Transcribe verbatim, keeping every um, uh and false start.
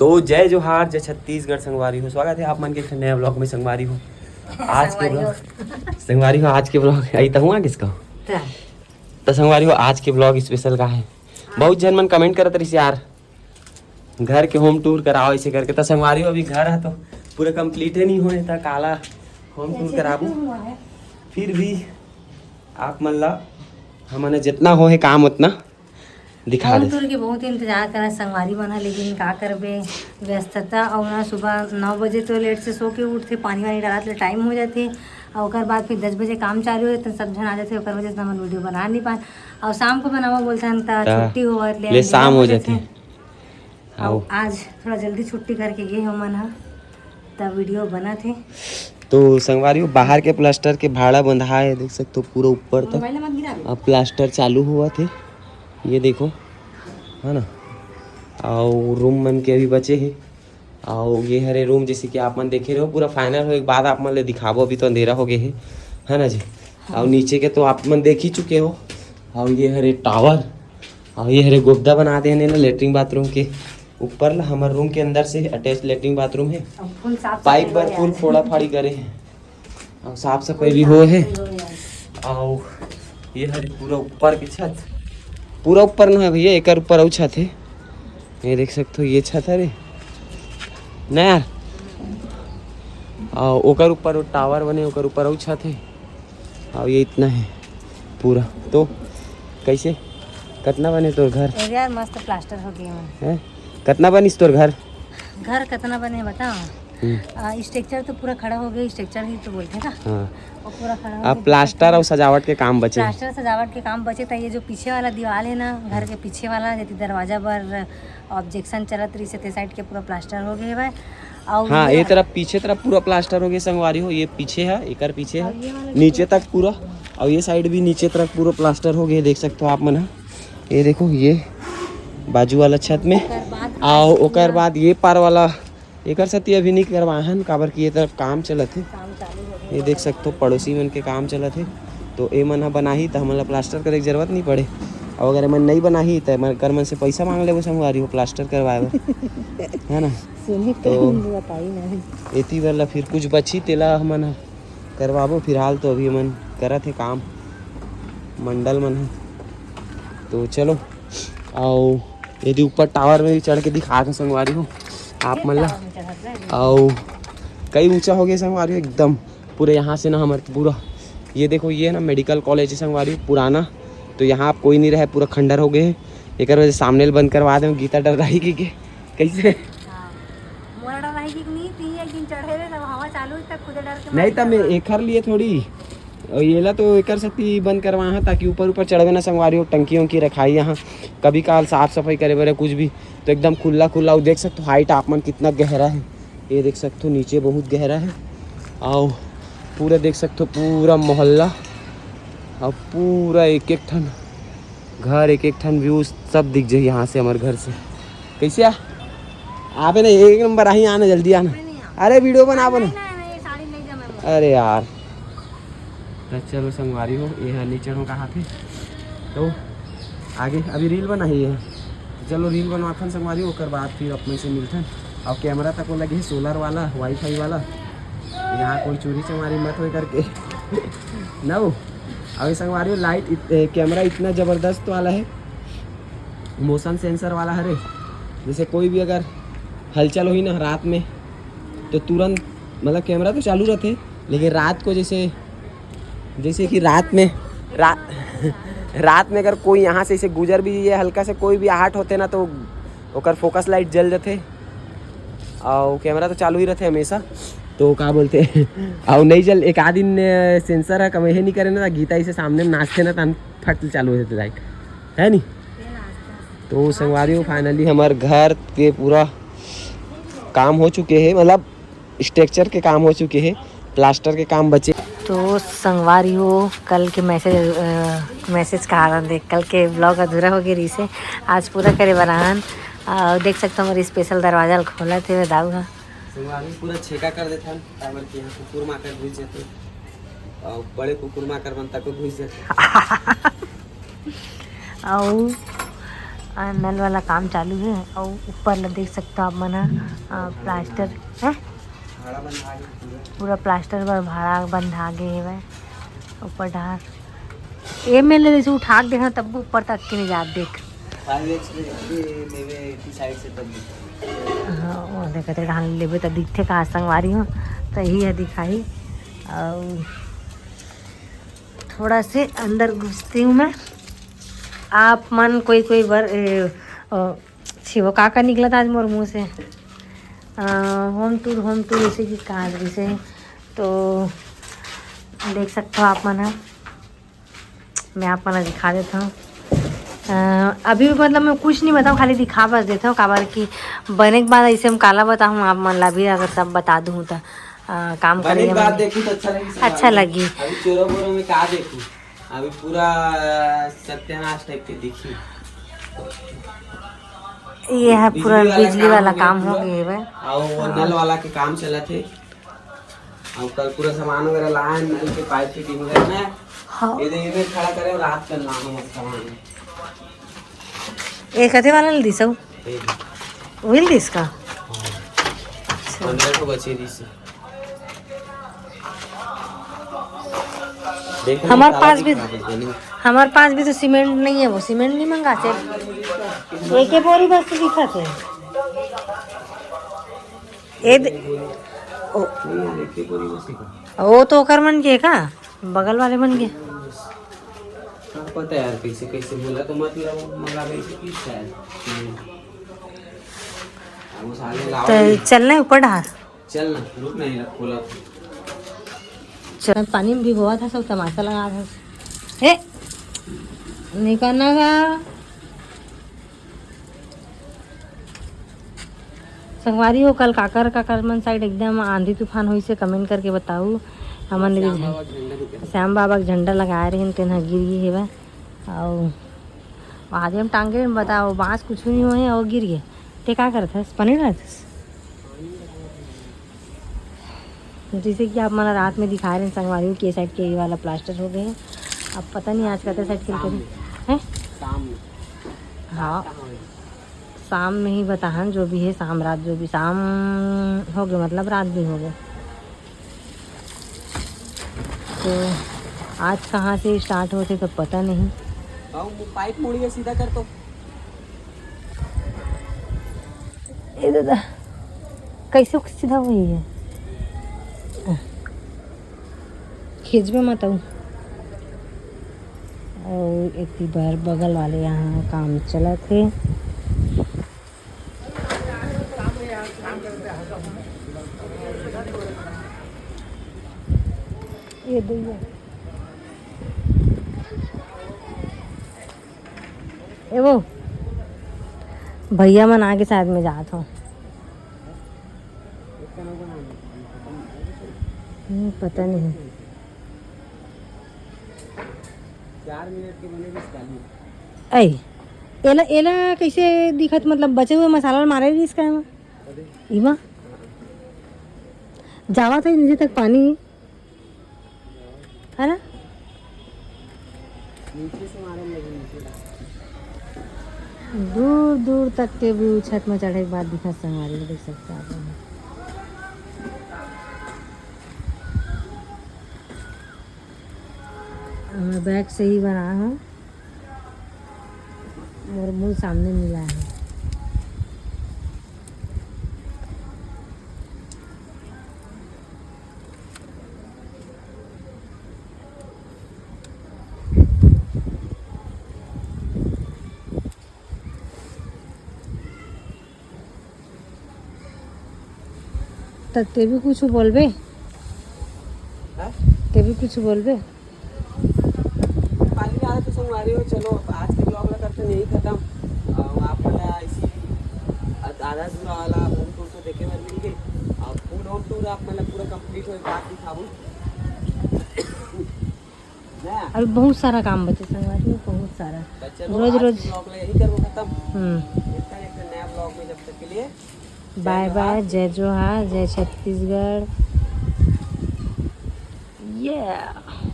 तो जय जोहार, जय छत्तीसगढ़ संगवारी हो, स्वागत है आप मन के एक ठन नया ब्लॉग में संगवारी हो। आज के ब्लॉग संगवारी हो, आज के ब्लॉग आई तो हुआ किसका? तो संगवारी हो, आज के ब्लॉग स्पेशल का है। बहुत झन मन कमेंट करत रहिस यार, घर के होम टूर कराओ ऐसे करके। तो संगवारी हो, अभी घर है तो पूरा कंप्लीट है नहीं होए, तो काला होम टूर कराबू। फिर भी आप मन ला हमन जितना हो है काम उतना दिखा दे। टूर के बहुत इंतजार करा संगवारी मन ह, लेकिन का करबे, व्यस्तता। और ना सुबह नौ बजे तो लेट से सो के उठथे, पानी वानी डालत ले टाइम हो जाथे, और ओकर बाद फिर दस बजे काम चालू होथे, तो सब झन आ जाथे, ओकर वजह से हमन वीडियो बना नहीं पाए। और शाम को बनावा बोलथन त छुट्टी होवत ले शाम हो जाथे। और आज थोड़ा जल्दी छुट्टी करके गे हमन ह, तब वीडियो बनत हे। तो संगवारी हो, बाहर के प्लास्टर के भाड़ा बंधा है, देख सकते हो पूरा ऊपर तक। अब प्लास्टर चालू हुआ थे, ये देखो, है ना। और रूम मन के अभी बचे है। और ये हरे रूम, जैसे कि आप मन देखे रहो, पूरा फाइनल होए के बाद आप मन ले दिखाबो। अभी तो अंधेरा हो गए है, है ना जी। और नीचे के तो आप मन देख ही चुके हो। और ये हरे टावर, और ये हरे गोबदा बना दे ना लेटरिन बाथरूम के ऊपर ला। हमर रूम के अंदर से अटैच लेटरिन बाथरूम है। पाइप बर फुल फोड़ा फाड़ी करे है। और साफ सफाई भी हो है। और ये हरे पूरा ऊपर के छत, पूरा ऊपर ना है भैया, एकर ऊपर अउ छत है। ये देख सकते हो, ये छत है रे ना यार। और ओकर ऊपर वो टावर बने, ओकर ऊपर अउ छत है। और ये इतना है पूरा। तो कैसे, कितना बने तोर घर? अरे यार, मस्त प्लास्टर हो गए हैं। हैं? कितना बनिस तोर घर? घर कितना बने बताओ? हम्म। स्ट्रक्चर तो पूरा खड़ा हो गया, स्ट्रक्चर ही तो बोलते हैं ना। हाँ। वो पूरा खड़ा हो अब गया। प्लास्टर और सजावट के काम बचे। प्लास्टर सजावट के काम बचे था। ये जो पीछे वाला दीवार है ना, घर के पीछे वाला, जैसे दरवाजा पर ऑब्जेक्शन चलत रही से, साइड के पूरा प्लास्टर हो गए भाई। और हाँ, ये ये तरफ, पीछे तरफ पूरा प्लास्टर हो गया संगवारी हो। ये पीछे है, एकर पीछे है, और ये वाला नीचे तक पूरा। और ये साइड भी नीचे तरफ पूरा प्लास्टर हो गया, देख सकते हो आप मन ह। ये देखो, ये बाजू वाला छत में। ओकर बाद आओ, आज ओकर पूरा बाद ये पार वाला, एकर सेती अभी नहीं करवाए हन, काबर कि ये तरफ काम चलत हे। काम चालू हो गया। ये देख सकते हो, पड़ोसी मन के काम चलत हे, तो ए मन ह बनाही, तो हमन ला प्लास्टर करे के जरूरत नहीं पड़े। और अगर एमन नहीं बनाही, तो एमन कर मन से पैसा मांग लेबो संगवारी हो प्लास्टर करवाए बर, है ना? सुनी तो तो बताई नहीं। एती बर ला फिर कुछ बची, तेला हमन ह करवाबो। फिलहाल तो अभी एमन करत हे काम, मंडल मन ह। तो चलो, आओ, यदि ऊपर टावर में भी चढ़ के दिखा दो संगवारी हो आप मन ला। आओ, कई ऊंचा हो गया संगवारी हो, एकदम पूरे यहाँ से ना हमारे पूरा, ये देखो, ये ना मेडिकल कॉलेज है संगवारी हो, पुराना। तो यहाँ आप कोई नहीं रहे, पूरा खंडर हो गए है। एकर वजह से सामने ल बंद करवा दे, गीता डर रही की के। कैसे? हाँ। मोला डर रही कि नहीं, ती एक दिन चढ़े रहे, तब हवा चालू, तब खुदे डर के नहीं, मारे तब मैं चढ़ा। एकर लिए थोड़ी, और येला तो एकर सेती बंद करवा है, ताकि ऊपर, ऊपर चढ़बे ना संगवारी हो, टंकी वंकी रखाई यहाँ, कभी काल साफ सफाई करे बर कुछ भी, तो एकदम खुला, खुला। वो देख सकते हो, हाइट आप मन कितना गहरा है, ये देख सकते हो, नीचे बहुत गहरा है। आओ, पूरा देख सकते हो, पूरा मोहल्ला, और पूरा एक एक ठन घर, एक एक ठन व्यू, सब दिख जाए यहाँ से, हमारे घर से। कैसे आ? आबे ना, एक नंबर आही, आना, जल्दी आना। अरे, वीडियो बनाबो ना। नहीं, नहीं, साड़ी नहीं जमे मोर। अरे यार, तो चलो संगवारी हो, ये है नीचे हो कहाँ थे, तो आगे अभी रील बनाही है। चलो, रील बनवाथन संगवारी, ओकर बाद फिर अपन से मिलथन। और कैमरा तक वो लगे है सोलर वाला, वाईफाई वाला, यहाँ कोई चोरी चमारी मत होए करके। ना वो, अभी संगवारी हो, लाइट इत-, ए, कैमरा इतना ज़बरदस्त वाला है, मोशन सेंसर वाला हरे। जैसे कोई भी अगर हलचल होई ना रात में, तो तुरंत, मतलब, कैमरा तो चालू रहते, लेकिन रात को जैसे, जैसे कि रात में, रा-, रात में अगर कोई यहाँ से ऐसे गुजर भी ये हल्का से कोई भी आहट होते ना, तो ओकर फोकस लाइट जल जाते। और कैमरा तो चालू ही रहते हमेशा, तो का बोलते हैं, और नहीं जल, एक आध दिन, अ, सेंसर है, कम ये नहीं करे ना, गीता इसे सामने में नाचते ना, तन फट चालू हो जाते लाइट, है नहीं? तो संगवारी हो, फाइनली हमारे घर के पूरा काम हो चुके हैं, मतलब स्ट्रक्चर के काम हो चुके हैं, प्लास्टर के काम बचे। तो संगवारी हो, कल के मैसेज, अ, मैसेज कहा था, देख, कल के ब्लॉग अधूरा हो गया रही से, आज पूरा करे बनाहन। अ, देख सकते हो, हमारे स्पेशल दरवाजा ल खोला थे दाऊ हा। संगवारी पूरा छेका कर देथन, काबर कि यहाँ कुकुर माकर घुस जाते, और बड़े कुकुर माकर मन तक घुस जाते। अउ आ, नल वाला काम चालू हे अउ ऊपर ला देख सकथो आप मन ह, आ, प्लास्टर हे, पूरा प्लास्टर बर भाड़ा बंधा गे हेवय ऊपर डहार। ए मेर ले जैसे उठा के देखना तब ऊपर तक के नहीं जात देख। हाँ, वो देखत रहे, डहान लेबे त दिखथे का संगवारी हो, त यही है दिखाई। अउ थोड़ा से अंदर घुसती हूँ मैं। आप मन कोई कोई बर ए, अ, छिवो का का निकलत आज मोर मुंह से। अ, होम टूर, होम टूर ऐसे की कहा जैसे, तो देख सकते हो आप मन ह। मैं आप मन ला दिखा देता हूँ। अ, अभी भी मतलब मैं कुछ नहीं बताऊँ, खाली दिखा बस देता हूँ, काबर कि बने के बाद ऐसे हम काला बताऊँ आप मन ला भी, अगर सब बता दूँ तो, अ, काम बने के करेंगे बाद हम। देखी तो अच्छा लगी, अच्छा लगी। अभी चोरा बोरा में का देखी, अभी पूरा, अ, सत्यानाश टाइप के दिखी। ये है पूरा बिजली वाला बिजली काम वाला हो काम गया हो पूरा। गए बे। अउ वो हाँ। नल वाला के काम चलत हे। अउ कल पूरा सामान वगैरह लाए, नल के पाइप फिटिंग वगैरह ना। हाँ। ये दे, ये दे खड़ा करे और रात कर लाए हैं सामान। ये कथे वाला ले दिस हो? ये दे। वही ले दिस का? हाँ। अच्छा। पंद्रह सौ बचे दिस। देख लो, हमारे ताला पास भी भी, खराब है, नहीं। हमारे पास भी तो सीमेंट नहीं है, वो सीमेंट नहीं मंगा से। एक ही बोरी बस तो दिखा थे। ए दे-, ओ, नहीं यार, एक ही बोरी बस दिखा। वो तो ओकर मन के का? बगल वाले मन के। का पता यार, कैसे, कैसे बोला तो मतलब मंगा कैसे की शायद। हम्म। अब वो साले लावा तो नहीं। चलना है ऊपर डहार। चल ना, रुक ना, ये खोला। चल, पानी में भिगोवा था, सब तमाशा लगा था। हे, निकलना का। संगवारी हो, कल काकर, काकर मन साइड एकदम आंधी तूफान होइस हे, comment करके बताऊ। हमन श्याम बाबा के झंडा निकल। श्याम बाबा के झंडा लगाए रहिन, तेन ह गिर गे हेवय। अउ आदमी टांगे में बताओ, बांस कुछ नहीं होए अउ गिर गे, ते का करत हस? पानी डालत हस? जैसे कि आप मन रात में दिखा रहे हैं संगवारी हो कि ये साइड के ये वाला प्लास्टर हो गए हैं। अब पता नहीं आज का साइड के शाम में। हैं? शाम में। हाँ। शाम में ही बताहन, जो भी है, शाम रात जो भी, शाम हो गए, मतलब रात भी हो गए। तो आज कहाँ से स्टार्ट होते तो पता नहीं। पाइप मुड़िए सीधा कर तो। ए दादा, कैसे सीधा हुई है? खींचबे मत अउ। अउ एती बर बगल वाले यहाँ काम चलत हे। ये दैया। ए वो, भैया मन आगे शायद में जात हो। हम्म, पता नहीं। चार मिनट के बने बस डाली। ऐ, एला, एला कैसे दिखत, मतलब बचे हुए मसाला मारे रहिस का एमा? अरे। इमा? जावा था नीचे तक पानी। है ना? नीचे से मारे लगे, नीचे तक। दूर दूर तक के व्यू छत में चढ़े के बाद दिखत संगवारी हो, देख सकते हैं आप लोग। मैं बैक से ही बना हूँ, मोर मुंह सामने मिला है। त ते भी कुछ बोलबे? हाँ? ते भी कुछ बोलबे? पानी आ रहा तो संगवारी हो, चलो आज के ब्लॉग ला करते नहीं खत्म। अउ आप मन ला ऐसी आधा अधूरा वाला होम टूर तो देखे बर मिल गई। अब फुल होम टूर आप मन ला पूरा कंप्लीट होए बाद दिखाबो। ना? अभी बहुत सारा काम बचे संगवारी हो, बहुत सारा। तो चलो, रोज, आज रोज। के ब्लॉग ला यही करबो खत्म। हम्म। मिलता है एक नया ब्लॉग में, जब तक के लिए बाय बाय, जय जोहार, जय छत्तीसगढ़। Yeah।